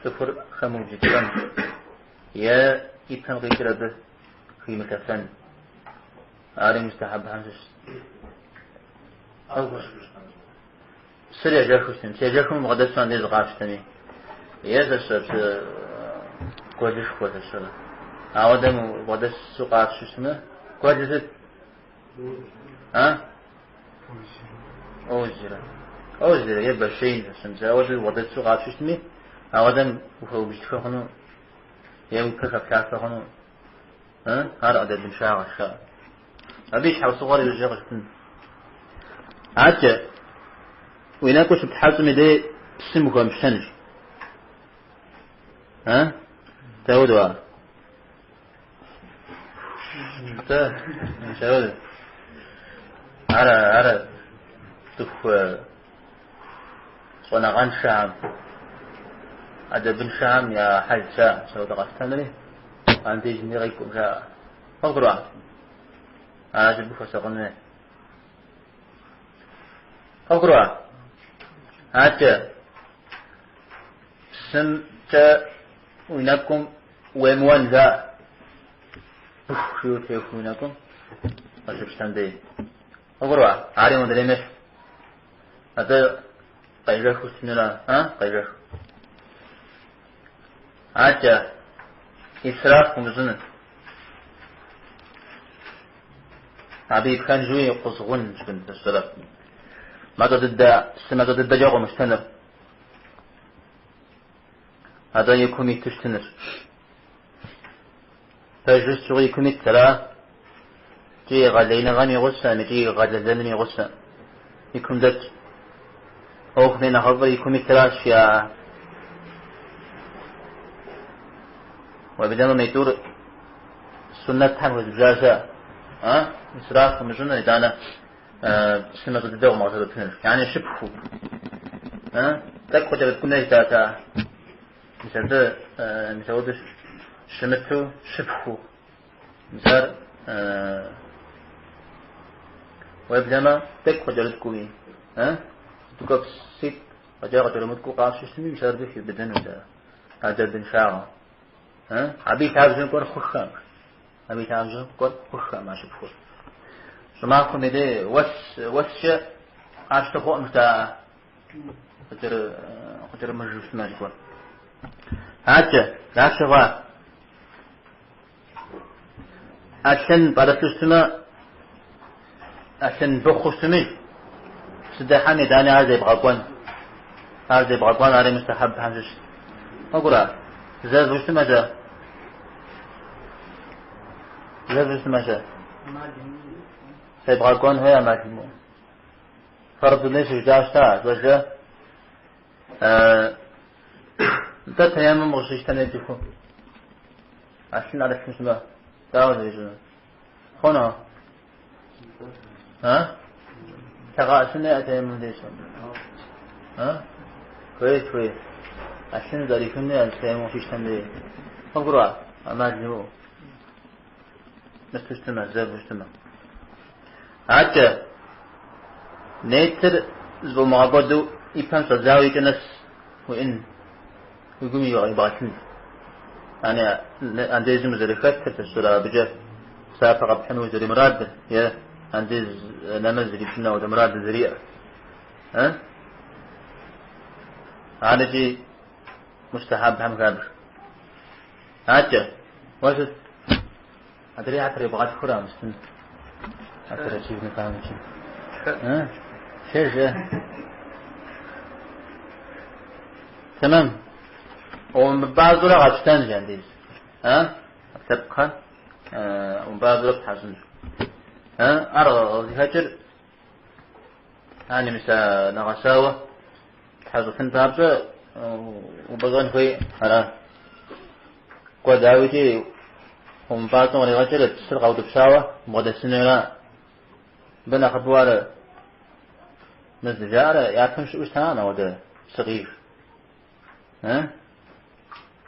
цӏыхур хэмыубжьытхэн, е и пэм къикӏыр абы химылъэфэн. Ари мустахьэбхэм щыщщ. Псыр ежэхыу щытын. Псы ежэхым убгъэдэсу андез къапщтэми. Е зэщэ псы гуэлышхуэ зэщэ. Ауэдэм убгъэдэсу къапщтэу щытмэ, гуэлыр сыт? А? Озеро. Озеро е бассейн зэщэ. Мис ауэдэу убгъэдэсу къапщтэу щытми, ауэдэм ухэубжьытхэ хъуну е уи пэр хэплъафэ хъуну. Ар ӏэдэбыншагъэщ, жаӏэ. Абы и щхьэусыгъуэр иужькӏэ къыщытын. Адэкӏэ, уи нэкӏур щыптхьэщӏым и дей псым ухэмыпщэнщ. А? Дауэдэу ар? Нтӏэ, мис ауэдэу. Ар, ар цӏыху щӏэныгъэншэхэм. ӏэдэбыншэхэм я хьэлщ, жаӏэ, мис апхуэдэ къэщтэнри, андезым дей къекӏукъым, жаӏэ. Къывгурыӏуа? Аращ абы хуэсакъын хуей. Къывгурыӏуа? Адэкӏэ псымкӏэ уи нэкӏум уемыуэн, жаӏэ. Быху жиӏэу техуэу уи нэкӏум къыщыпщтэм дей. Къывгурыӏуа? Ари модрейм ещхь. Атӏэ къежэхыу щытынура? А? Къежэх. Адэкӏэ исраф умыщӏыну. Абы и пхэнжуи къузгъун щӏын сщӏэрэ. Мащӏэ дыдэ, псы мащӏэ дыдэкӏэ къыумыщтэныр. Атӏэ и кум иту щытыныр. Пэжу щыгъуи и кум ит, ара? Икӏи егъэлеиныгъэм и гъусэм, икӏи гъэдэлэным и гъусэм. И кум дэтщ. ӏуэхум и нэхъыфӏыр и кум итыращ я Уеблэмэ митӏур суннэтхэм хуезыбжа щыӏэ. А? Исраф умыщӏыныр, итӏанэ псы мащӏэ дыдэ къумыгъэсэбэпыныр. Яни щыпхуу. А? Тӏэкӏу къыкӏэрыткӏун жытӏат. Мис абы мис апхуэдэу щымыту щыпхуу. Мис ар уеблэмэ тӏэкӏу къыкӏэрыткӏууи. А? Ткӏуэпситӏ фӏэкӏа къыкӏэрымыткӏуу къапщтэу щытми, мис ар абы хиубыдэнущ адэбыншагъэ. Абы и лъабжьэм кӏуэр хъуххэм. Абы и лъабжьэм кӏуэр хъуххэм а щыпхур. Щӏымахуэм и дей уэс, уэскӏэ къапщтэ хъуӏым жытӏа къыкӏэрымыжу щытмэ жыхуэр. Адэкӏэ, дапщэ хъуа? ӏэлъын пӏэрылъу щытмэ, ӏэлъын быхъуу щытми, псыдэхьэм итӏани ар зебгъэкӏуэн. Ар зебгъэкӏуэн, ари мустахьэбхэм щыщ. Къывгурыӏуа? Зэву щытмэ щэ? Зэву щытмэ щэ? Зебгъэкӏуэн хуей ӏэмал имыӏэу. Фэрдым дей щыжытӏа щыта, щӏэжэ? Нтӏэ тэеммум къыщищтэм дей цӏыхум. ӏэлъын ӏэрылъу щытмэ, дауэ зэрищӏынур? Хъуну? А? Лъэгъэӏэсын хуей тэеммум деж? А? Хуей, хуей. ӏэлъын зэрихын хуей тэеммум къыщищтэм дей. Къывгурыӏуа? ӏэмал имыӏэу. Мыту щытмэ, зэву щытмэ. Адэкӏэ, нетыр зыфӏумыгъэкӏуэду и пэм щӏэдзауэ и кӏэ нэс уиӏын, уи гум ибгъэлъын. Яни андезым узэрыхэтыр, сщӏэрэ абыкӏэ псапэ къэпхьыну узэримурадыр, е андез нэмэз зэрипщӏын апхуэдэ мурад зэриӏэр. Ар икӏи мустахьэбхэм хабж. Адэкӏэ, уэ сыт? Адрей требгъэтхыура мыстын? Оперативный памяти. Шэжэ. Тэмэм. Умыпӏащӏэурэ къэпщтэнщ андез. А? ӏэпкълъэпкъхэр умыпӏащӏэурэ птхьэщӏынщ. Ар къызыхэкӏыр яни мис а нэгъэсауэ птхьэщӏыфын папщӏэ упӏэщӏэн хуей ара. Кӏуэ дауикӏи умыпӏащӏэм къригъэкӏыр псыр къаутӏыпщауэ бгъэдэсыну ара. Мыбы нэхъыбэу ар мы здыжаӏэр япэм щыӏэу щытакъым ауэдэ псы къиж.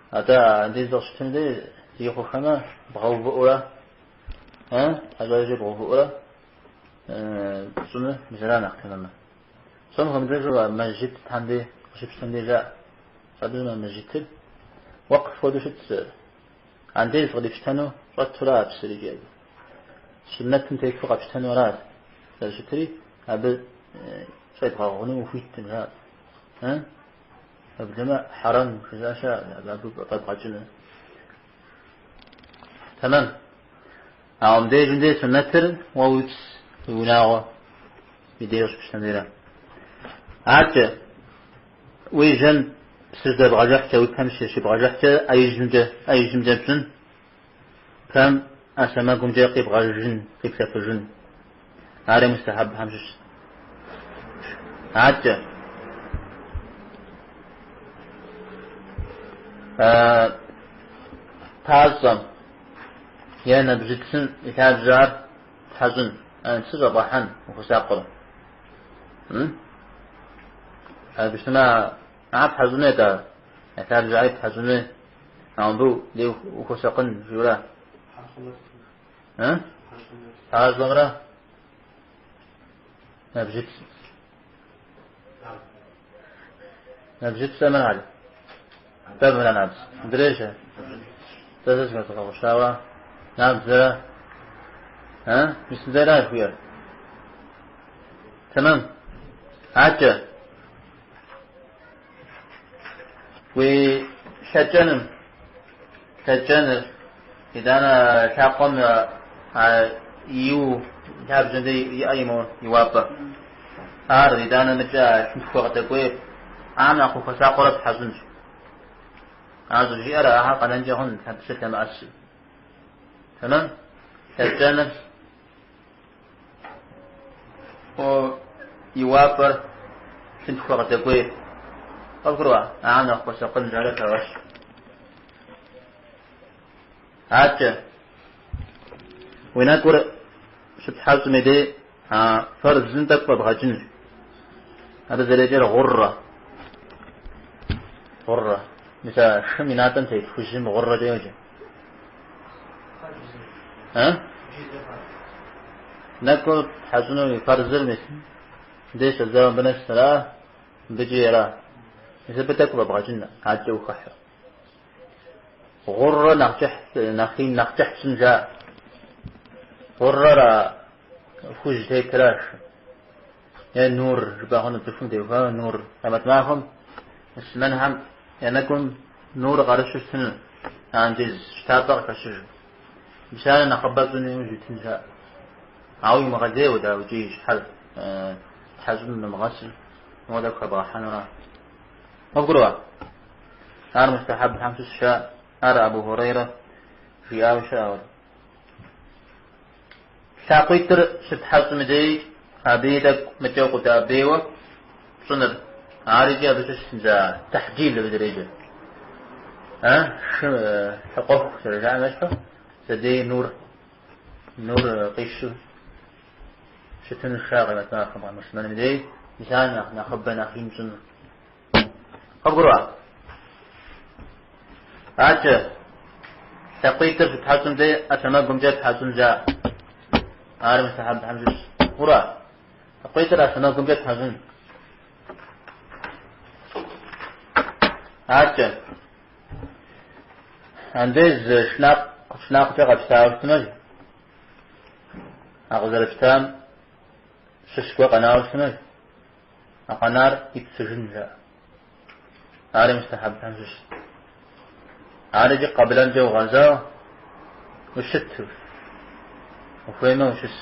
Атӏэ андез къыщытым дей зи хъухэмэ бгъэувыӏэурэ, тхьэщӏэжкӏэ бгъэувыӏэурэ пщӏыну мис ара нэхъ тэмэмыр. Псом хуэмыдэжу мэжджытхэм дей къыщыпщтэм дей жаӏэ. Абы мэжджытыр уэкъф хуэдэу щытщ. Андез кърипщтэну щӏэтура а псыр икӏи абы. Суннэтым тету къэпщтэну аращ зэрыщытри, абы щӏебгъэгъуну ухуиткъым, жаӏэ. Уеблэмэ хьэрэм жызыӏэ щыӏэ, абы къебгъэкӏыну. Тэмэм. Ауэ мыбдежым дей суннэтыр уэ уипс, уи унагъуэ и дей къыщыпщтэм дейра. Адэкӏэ уи жьэм псы щыдэбгъэжыхькӏэ, уи пэм щибгъэжыхькӏэ, ӏэ ижьымкӏэ, ӏэ ижьымкӏэ пщӏын, пэм ӏэ сэмэгумкӏэ къибгъэжын, къиплъэфыжын. Ари мустахьэбхэм щыщ. Адэкӏэ пащӏэм е нэбжьыцым и лъабжьэр тхьэщӏын, псы щӏэбгъэхьэн, ухуэсакъыурэ. Абы щытмэ, ар тхьэщӏын хуейт ар. Я лъабжьэхэри птхьэщӏын хуей, ауэ мыбы лей ухуэсакъын жиӏэура? Пащӏэмрэ нэбжьыц. Нэбжьыцэмрэ хьэл. Бэврэ набдз. Мыдрейщ. Сэ сэ сыхэзгъэгъущауэ набдзэрэ. А? Мис мыдэра жыхуиӏэр. Тэмэм. Адэкӏэ. Уи лъэкӏэным, лъэкӏэныр, итӏанэ лъакъуэм а иу лъабжьэм дэ иӏэ имо иуапӏэ. Ар итӏанэ мыкӏэ а лъынтхуэ къыдэкӏуейр, ар нэхъ ухуэсакъыурэ птхьэщӏынщ. Ар щӏыжиӏэр ахэр къэнэнкӏэ хъун псы лъэмыӏэсу. Тэмэм? Лъэкӏэныр И уапӏэр лъынтхуэ къыдэкӏуейр. Къывгурыӏуа? Ахэр нэхъ хуэсакъын жарэ хагъэщ. Адэкӏэ, уи нэкӏур щыптхьэщӏым и дей а фэрзым тӏэкӏу фӏэбгъэкӏынщ. Абы зэреджэр гъуррэ. Гъуррэ. Мис а шым и натӏэм тет хужьым гъуррэкӏэ йоджэ. Нэкӏур тхьэщӏыну и фэрзыр мис мыбдеж щӏэдзауэ мыбы нэс ара, мыбыкӏи ара. Мис абы тӏэкӏу фӏэбгъэкӏын, адэкӏэ ухыхьу. Гъуррэ нэхъ кӏыхь, нэхъ ин, нэхъ кӏыхь пщӏын жаӏэ. Гъуррэр а хужь тетращ. Е нур жыпӏэ хъуну цӏыхум теухуауэ нур. Къемэт махуэм муслъымэнхэм я нэкӏум нур къарыщу щытыну, андез щтапӏэ къыхэщыжу. Мис ар нэхъыбэ пщӏыну иужь итын жаӏэ. Ауэ иумыгъэлейуэ, дауэ икӏи щхьэр тхьэщӏыным нэмыгъэсу, моуэ тӏэкӏу хэбгъэхьэнура. Къывгурыӏуа? Ар мустахьэбхэм щыщ жаӏэ. Ар Абу Хурейрэ жиӏауэ щыӏэ. Лъакъуитӏыр щыптхьэщӏым и дей абыи тӏэкӏу мыкӏэ укъыдэӏэбейуэ пщӏыныр. Ар икӏи абы щыщ мис а тахьджил абы зэреджэр. А шы лъакъуэху зэрыжаӏэм ещхьу, зэдей нур, нур къищу щытыну жаӏэ къемэт махуэм муслъымэным и дей, мис ар нэхъ нэхъыбэ нэхъ ин пщӏыныр. Къывгурыӏуа? Адэкӏэ, лъакъуитӏыр щыптхьэщӏым дей ӏэ сэмэгумкӏэ тхьэщӏын жаӏэ. Ар мустахьэбхэм щыщ. Къывгурыӏуа? Лъакъуитӏыр ӏэ сэмэгумкӏэ тхьэщӏын. Адэкӏэ, андез шынакъ, шынакъкӏэ къэпщтауэ щытмэ, а къызэрыпщтам щыщ гуэр къэнауэ щытмэ, А къэнар ипфыжын жаӏэ. Ари мустахьэбхэм щыщ. Ар икӏи къэблэмкӏэ угъэзауэ ущыту, ухуеймэ ущыс.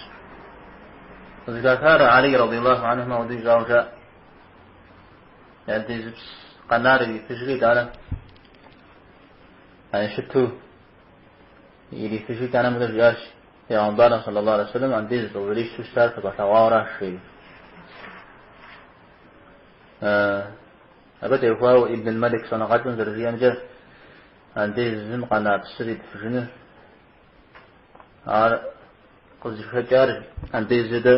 Къызыхахар Али радиаллаху анхум ауэдэу ищӏауэ жаӏэ. Андезыпс къэнар ирифыжри итӏанэ щыту ирифыжри итӏанэ мыдэ жиӏащ. Пегъэмбарым саллаллаху алейхи ва сэллэм андез къызэрищтэу щытар фэзгъэлъэгъуауэращ, жери. Абы теухуауэ Ибн аль-Малик щӏэныгъэлӏым зэрыжиӏэмкӏэ, андезым къэна псыр ипфыжыныр ар къызыхэкӏар андезыр дэ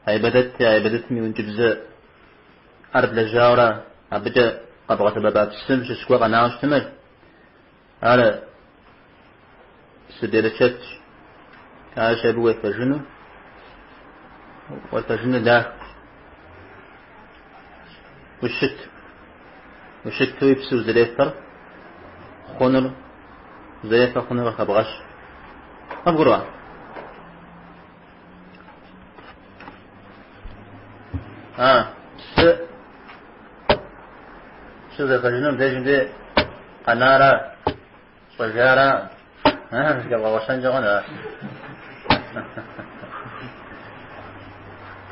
гьибадэт, а гьибадэтым и ӏункӏыбзэ ар блэжьауэрэ абыкӏэ къэбгъэсэбэпа псым щыщ гуэр къэнауэ щытмэ, Ар псы берычэтщ. Аращи, абы уефэжыну, уефэжыну дахэщ. Ущыт, ущытуи псы узэрефэр хъунур, узэрефэ хъунур къыхэбгъэщ. Къывгурыӏуа? А, псы, псы узэфэжынум дежым де къэнара, щӏэжара, зыхэбгъэгъуэщэнкӏэ хъун, а.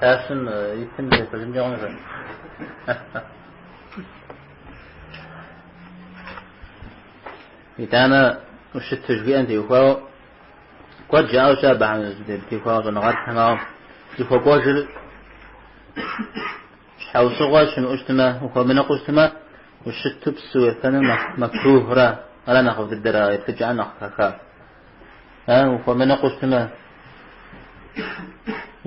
Тасым итым зэфэжынкӏэ хъунущ. Итӏанэ ущыту жиӏэм теухуауэ Куэд жаӏэу щыӏэ абыхэм теухуауэ щӏэныгъэлӏхэм, ауэ зыхуэкӏуэжыр щхьэусыгъуэ щымыӏэу щытмэ, ухуэмыныкъуэу щытмэ, ущыту псы уефэныр нэхъ мэкрухра, ара нэхъыфӏ дыдэрэ, еплъыкӏэр нэхъ хэха. Ухуэмыныкъуэу щытмэ,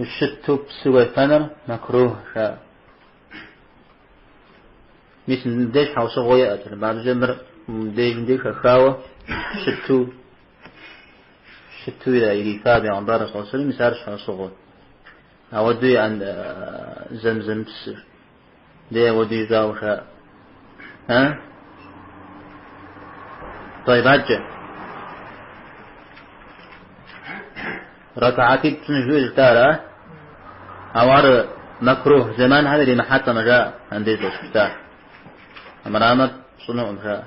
ущыту псы уефэныр мэкрух жаӏэ. Мис мыбдеж щхьэусыгъуэ иӏэт, армыхъумэ мыр мыбдежым деж хэхауэ щыту щыту ирифа бегъымбар саллаллаху алейхи вассалам, мис ар щхьэусыгъуэ. Ауэдэу иӏэн зэмзэмыпсыр. Де ауэдэу ищӏауэ жаӏэ. А? طيب адэкӏэ. Ракаатитӏ пщӏын жыхуиӏэу жытӏар, а? Ауэ ар мэкрух зэманхэм иримыхьэлӏэмэ жаӏэ, андез щӏэщӏыщтар. Армырамэ пщӏынукъым жаӏэ.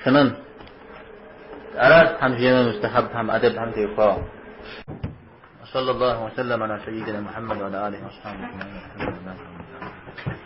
Тэмэм. Аращ Тхьэм жиӏэмэ мустахьэбхэм, ӏэдэбхэм теухуауэ. وصلى الله وسلم على سيدنا محمد وعلى آله وأصحابه أجمعين.